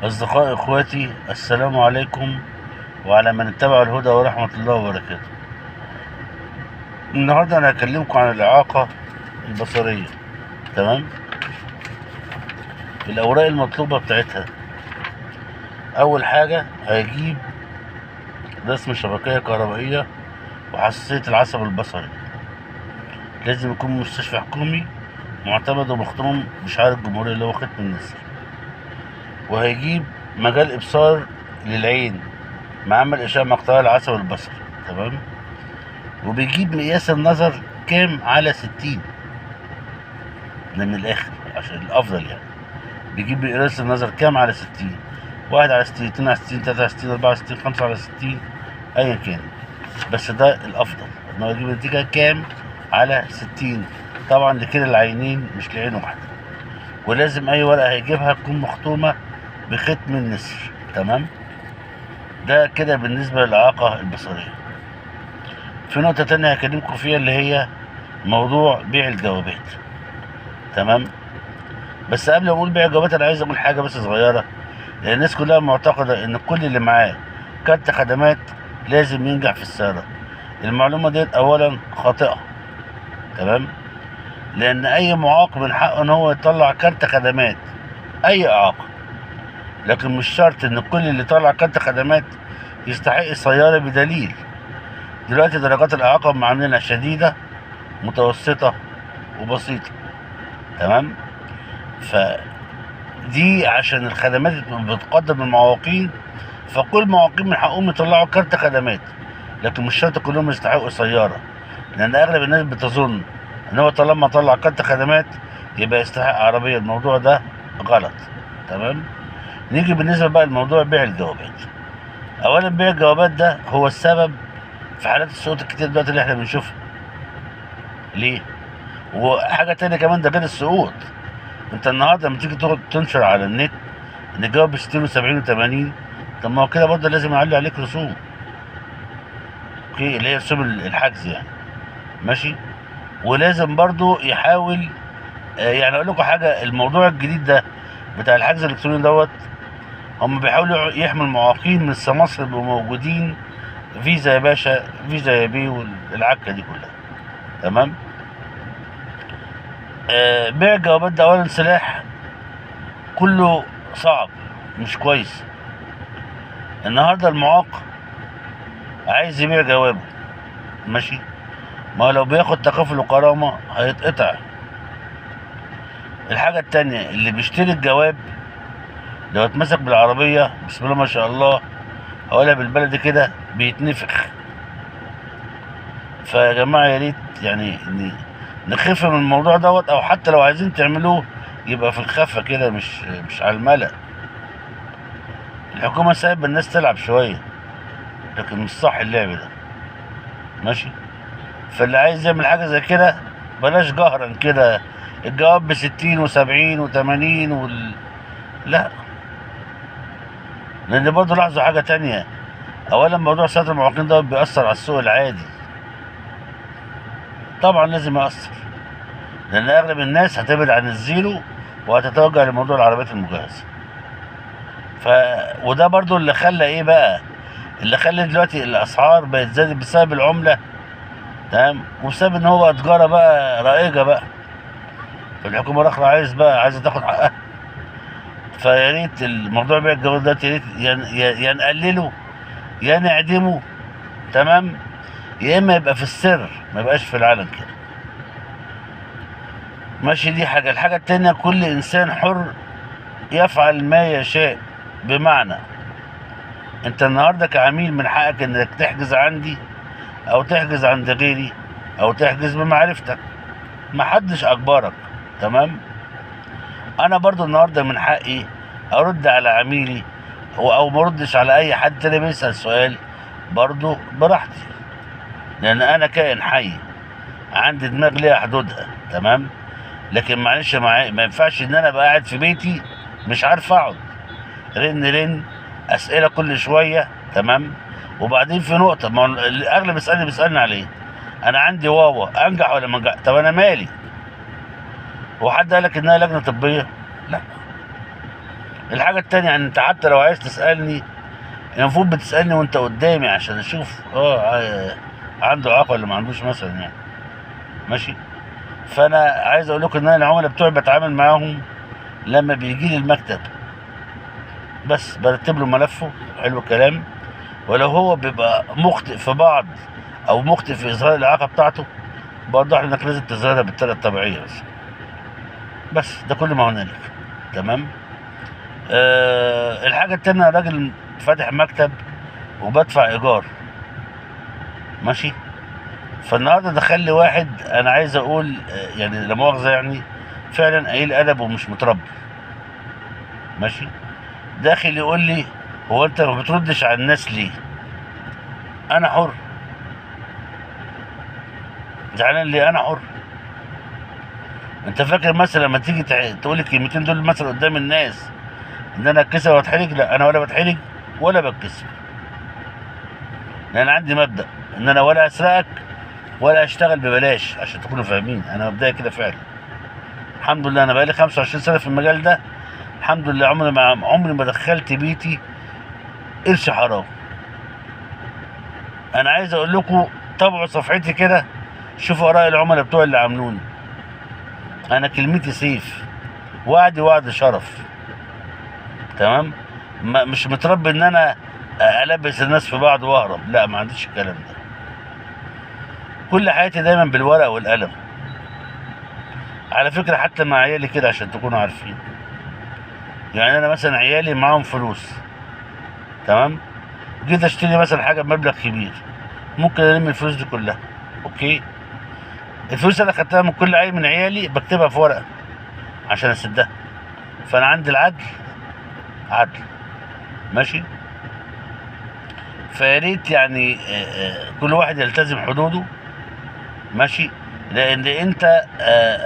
أصدقائي إخواتي، السلام عليكم وعلى من اتبع الهدى ورحمة الله وبركاته. النهاردة أنا هكلمكم عن الإعاقة البصرية، تمام؟ الأوراق المطلوبة بتاعتها. أول حاجة هيجيب رسم شبكية كهربائية وحساسية العصب البصري، لازم يكون مستشفى حكومي معتمد ومختوم بشعار الجمهورية اللي هو ختم النسر. وهيجيب مجال إبصار للعين معمل إشعة مقطعية للعصب البصري، تمام؟ وبيجيب مقياس النظر كام على 60، ده من الآخر عشان الأفضل يعني. بيجيب مقياس النظر كام على 60، 1 على 60، 2 على 60، 3 على 60، 4 على 60، 5 على 60، أيا كان، بس ده الأفضل إن هو يجيب النتيجة كام على 60، طبعا لكلا العينين مش لعين واحدة. ولازم أي ورقة هيجيبها تكون مختومة بختم النسر، تمام؟ ده كده بالنسبة للإعاقة البصرية. في نقطة تانية هكلمكم فيها اللي هي موضوع بيع الجوابات، تمام؟ بس قبل ما أقول بيع الجوابات أنا عايز أقول حاجة بس صغيرة، لأن الناس كلها معتقدة إن كل اللي معاه كارت خدمات لازم ينجح في السيارة. المعلومة ديت أولا خاطئة، تمام؟ لأن أي معاق من حقه إن هو يطلع كارت خدمات، أي إعاقة، لكن مش شرط إن كل اللي طلع كارت خدمات يستحق السيارة. بدليل دلوقتي درجات الإعاقة عاملينها شديدة، متوسطة، وبسيطة، تمام؟ فدي عشان الخدمات اللي بتقدم للمعوقين، فكل المعوقين من حقهم يطلعوا كارت خدمات، لكن مش شرط كلهم يستحقوا سيارة، لأن أغلب الناس بتظن إن هو طالما طلع كارت خدمات يبقى يستحق عربية. الموضوع ده غلط، تمام؟ نيجي بالنسبة بقى لموضوع بيع الجوابات. أولا بيع الجوابات ده هو السبب في حالات السقوط الكتير دلوقتي اللي احنا بنشوفها. ليه؟ وحاجة تانية كمان، ده غير السقوط، انت النهارده لما تيجي تقعد تنشر على النت ان الجواب ب 60 و70 و80، طب ما هو كده برضه لازم يعلي عليك رسوم، okay، اللي هي رسوم الحجز يعني، ماشي؟ ولازم برضه يحاول يعني اقول لكم حاجة، الموضوع الجديد ده بتاع الحجز الالكتروني دوت، هم بيحاولوا يحموا المعاقين من السماسرة اللي بيبقوا موجودين، فيزا يا باشا، فيزا يا بيه، والعكه دي كلها، تمام؟ بيع الجوابات ده اولا سلاح كله صعب، مش كويس. النهارده المعاق عايز يبيع جوابه، ماشي؟ ما هو لو بياخد تكافل وكرامة هيتقطع. الحاجة التانية، اللي بيشتري الجواب لو اتمسك بالعربية بسم الله ما شاء الله، هقولها بالبلدي كده، بيتنفخ. فيا جماعة يا ريت يعني نخف من الموضوع دوت، او حتى لو عايزين تعملوه يبقى في الخفة كده، مش على الملأ. الحكومة سايبة الناس تلعب شوية، لكن مش صح اللعب ده، ماشي؟ فاللي عايز يعمل حاجة زي كده بلاش جهرا كده، الجواب ب60 و70 و80 لا، لأن برضه لاحظوا حاجة تانية. أولا موضوع سيارة المعاقين ده بيأثر على السوق العادي، طبعا لازم يأثر، لأن أغلب الناس هتبعد عن الزيرو وهتتوجه لموضوع العربيات المجهزة. وده برضو اللي خلى إيه بقى، اللي خلى دلوقتي الأسعار بقت زادت بسبب العملة، تمام؟ وبسبب إن هو بقى تجارة بقى رائجة بقى، فالحكومة الأخرى عايزة تاخد حقها. فيا ريت الموضوع بيع الجواز ده يا ريت يا نقلله يا نعدمه، تمام؟ يا اما يبقى في السر، ما يبقاش في العلن كده، ماشي؟ دي حاجة. الحاجة التانية، كل انسان حر يفعل ما يشاء، بمعنى انت النهارده كعميل من حقك انك تحجز عندي او تحجز عند غيري او تحجز بمعرفتك، ما حدش اجبرك، تمام؟ انا برضو النهارده من حقي ارد على عميلي او ما اردش على اي حد تاني بيسأل سؤال، برضو براحتي، لان انا كائن حي عندي دماغ ليها حدودها، تمام؟ لكن معلش ما ينفعش ان انا ابقى قاعد في بيتي مش عارف اقعد، رن رن اسئلة كل شوية، تمام؟ وبعدين في نقطة، ما هو الاغلب بيسالني عليه، انا عندي واوا انجح ولا ما انجح؟ طب انا مالي؟ هو حد قالك انها لجنة طبية؟ لا. الحاجة التانية يعني انت حتى لو عايز تسالني المفروض بتسالني وانت قدامي عشان اشوف عنده اعاقه ولا ما عندوش مثلا يعني. ماشي. فانا عايز اقول لكم ان انا العملاء بتوعي بتعامل معاهم لما بيجي لي المكتب، بس برتب له ملفه. حلو الكلام. ولو هو بيبقى مخطئ في بعض او مخطئ في اظهار الاعاقة بتاعته بوضح له انك لازم تظهرها بالطريقة الطبيعية بس ده كل ما هنالك. تمام. الحاجة التانية، انا راجل فاتح مكتب وبدفع ايجار. ماشي. فالنهارده دخل لي واحد، انا عايز اقول يعني لا مؤاخذة يعني فعلا قليل ادب ومش متربي. ماشي. داخل يقول لي هو انت ما بتردش على الناس ليه؟ انا حر. زعلان ليه؟ انا حر. انت فاكر مثلا لما تيجي تقول الكلمتين دول مثلا قدام الناس ان انا اتكسف واتحرج؟ لا، انا ولا بتحرج ولا بتكسف، لان عندي مبدأ ان انا ولا اسرقك ولا اشتغل ببلاش، عشان تكونوا فاهمين انا مبدئي كده فعلا. الحمد لله انا بقالي 25 سنة في المجال ده، الحمد لله عمري ما دخلت بيتي قرش حرام. انا عايز اقول لكم تابعوا صفحتي كده، شوفوا اراء العملاء بتوع اللي عاملوني. انا كلمتي سيف، وعدي وعد شرف. تمام. مش متربي ان انا البس الناس في بعض واهرب، لا، ما عنديش الكلام ده. كل حياتي دايما بالورق والقلم. على فكرة حتى مع عيالي كده عشان تكونوا عارفين، يعني انا مثلا عيالي معاهم فلوس، تمام، جيت اشتري مثلا حاجة بمبلغ كبير، ممكن الم الفلوس دي كلها. okay، الفلوس اللي خدتها من كل عيل من عيالي بكتبها في ورقة عشان اسدها. فانا عندي العدل عدل. ماشي. فياريت يعني كل واحد يلتزم حدوده. ماشي. لان انت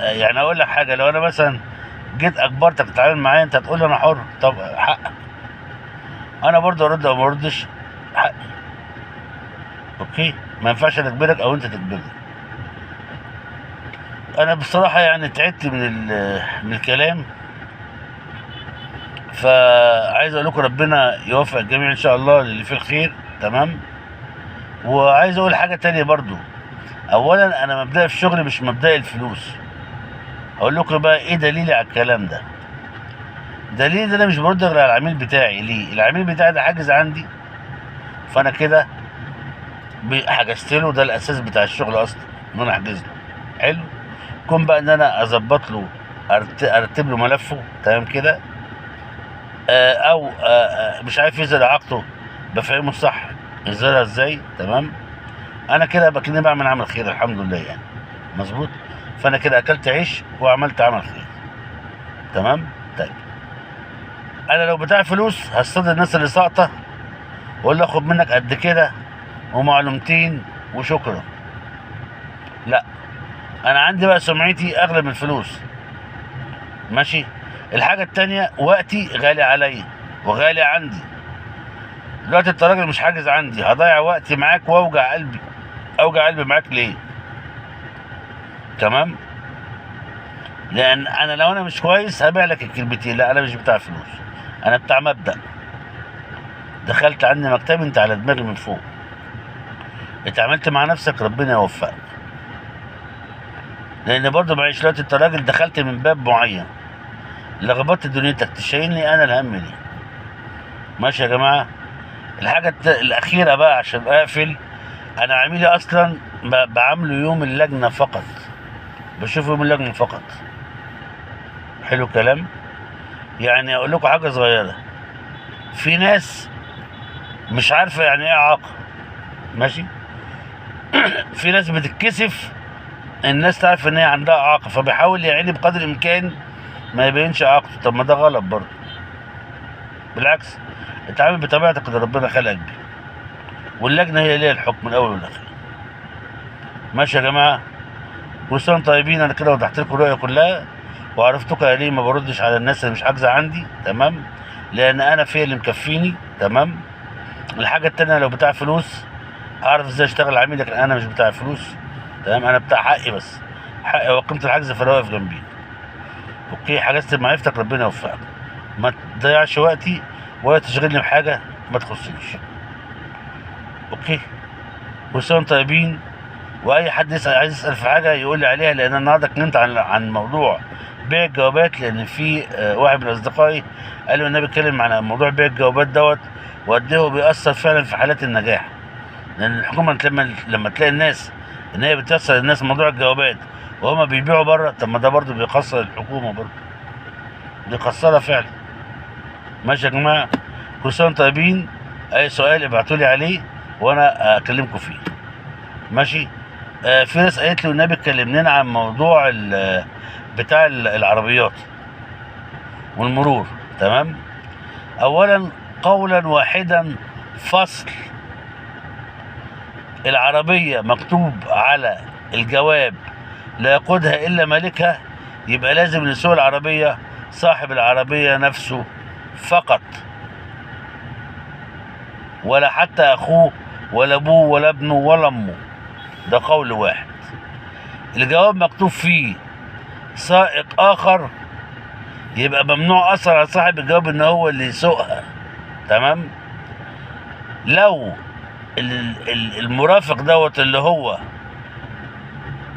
يعني اقول لك حاجة، لو انا مثلا جيت اجبرتك تتعامل معايا انت هتقول لي انا حر. طب حقك، انا برضه ارد او ما اردش، حقي. okay، ما ينفعش انا اجبرك او انت تجبرني. انا بصراحة يعني تعبت من الكلام، فعايز اقول لكم ربنا يوفق الجميع ان شاء الله للي فيه الخير. تمام. وعايز اقول حاجة تانية برضو. اولا انا مبدئي في شغلي مش مبدئي الفلوس. اقول لكم بقى ايه دليلي على الكلام ده. دليلي ده انا مش برد غير على العميل بتاعي. ليه؟ العميل بتاعي ده حاجز عندي، فانا كده حجزت له، ده الاساس بتاع الشغل اصلا ان انا احجز له. حلو. كون بقى ان انا اظبط له، ارتب له ملفه، تمام كده، او مش عارف يظهر عقده بفهمه الصح يظهرها ازاي. تمام. انا كده ابقى كده بعمل عمل خير الحمد لله يعني. مظبوط. فانا كده اكلت عيش وعملت عمل خير. تمام. طيب انا لو بتاع فلوس هصطاد الناس اللي ساقطه واقول له اخد منك قد كده ومعلومتين وشكرا. لا، انا عندي بقى سمعتي اغلى من الفلوس. ماشي. الحاجة التانية وقتي غالي عليا وغالي عندي. دلوقتي انت راجل مش حاجز عندي، هضيع وقتي معاك واوجع قلبي، اوجع قلبي معاك ليه؟ تمام. لان انا لو انا مش كويس هبيع لك الكلمتين. لا، انا مش بتاع فلوس، انا بتاع مبدأ. دخلت عندي مكتبي انت على دماغي من فوق، اتعاملت مع نفسك ربنا يوفقك. لان برضه معلش دلوقتي انت راجل دخلت من باب معين، لخبطت دنيتك، تشيلني انا الهم ليه؟ ماشي يا جماعة. الحاجة الاخيرة بقى عشان اقفل، انا عميلي اصلا بعامله يوم اللجنة فقط، بشوفه يوم اللجنة فقط. حلو الكلام. يعني اقول لكم حاجة صغيرة، في ناس مش عارفه يعني ايه اعاقه. ماشي. في ناس بتتكسف الناس تعرف ان هي عندها اعاقه، فبيحاول يعيني بقدر الامكان ما يبينش اعاقته. طب ما ده غلط برضه. بالعكس، اتعامل بطبيعتك اللي ربنا خلقك بيها، واللجنة هي ليها الحكم الاول والاخير. ماشي يا جماعة، كل سنة وانتم طيبين. انا كده وضحت لكم الرؤية كلها وعرفتكم ليه ما بردش على الناس اللي مش حاجزه عندي. تمام. لان انا فيا اللي مكفيني. تمام. الحاجة التانية لو بتاع فلوس اعرف ازاي اشتغل عميل، لكن انا مش بتاع فلوس. تمام. انا بتاع حقي بس، حقي وقيمه الحجز، فانا واقف جنبي. okay، حجزت بمعرفتك، ربنا يوفقك. ما تضيعش وقتي ولا تشغلني بحاجة ما تخصنيش. okay، كل سنة وانتم طيبين. واي حد يسال، عايز يسال في حاجة يقول لي عليها، لان النهارده اتكلمت عن موضوع بيع الجوابات، لان في واحد من اصدقائي قال لي النبي اتكلم عن موضوع بيع الجوابات دوت، وقد ايه هو بيأثر فعلا في حالات النجاح. لان الحكومة لما تلاقي الناس ان هي بتيسر للناس موضوع الجوابات وهما بيبيعوا بره، طب ما ده برضه بيخسر الحكومة، برضه بيخسرها فعلا. ماشي يا جماعة، كل سنة وانتم طيبين. اي سؤال ابعتوا لي عليه وانا اكلمكم فيه. ماشي. في ناس قالت لي والنبي اتكلم لنا عن موضوع بتاع العربيات والمرور. تمام. اولا قولا واحدا، فصل العربية مكتوب على الجواب لا يقودها الا مالكها، يبقى لازم اللي يسوق العربية صاحب العربية نفسه فقط، ولا حتى اخوه ولا ابوه ولا ابنه ولا امه. ده قول واحد. الجواب مكتوب فيه سائق اخر، يبقى ممنوع اصلا على صاحب الجواب ان هو اللي يسوقها. تمام. لو المرافق دوت اللي هو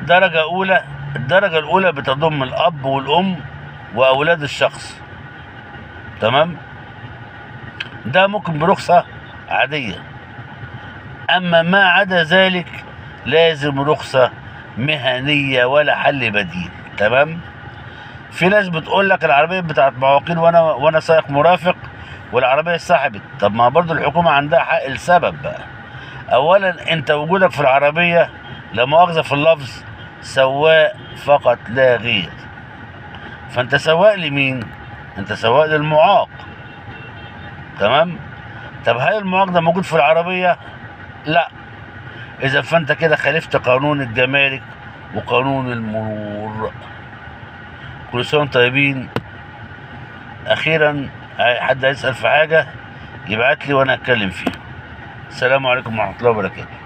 درجة أولى، الدرجة الأولى بتضم الأب والأم وأولاد الشخص. تمام. ده ممكن برخصة عادية، أما ما عدا ذلك لازم رخصة مهنية ولا حل بديل. تمام. في ناس بتقول لك العربية بتاعت معوقين وانا سائق مرافق والعربية اتسحبت. طب ما برضو الحكومة عندها حق السبب بقى. اولا انت وجودك في العربية لا مؤاخذة في اللفظ سواق فقط لا غير، فانت سواق لمين؟ انت سواق للمعاق. تمام. طب هل المعاق ده موجود في العربية؟ لا. اذا فانت كده خالفت قانون الجمارك وقانون المرور. كل سنة وانتم طيبين. اخيرا حد هيسأل في حاجة يبعت لي وانا اتكلم فيها. السلام عليكم ورحمة الله وبركاته.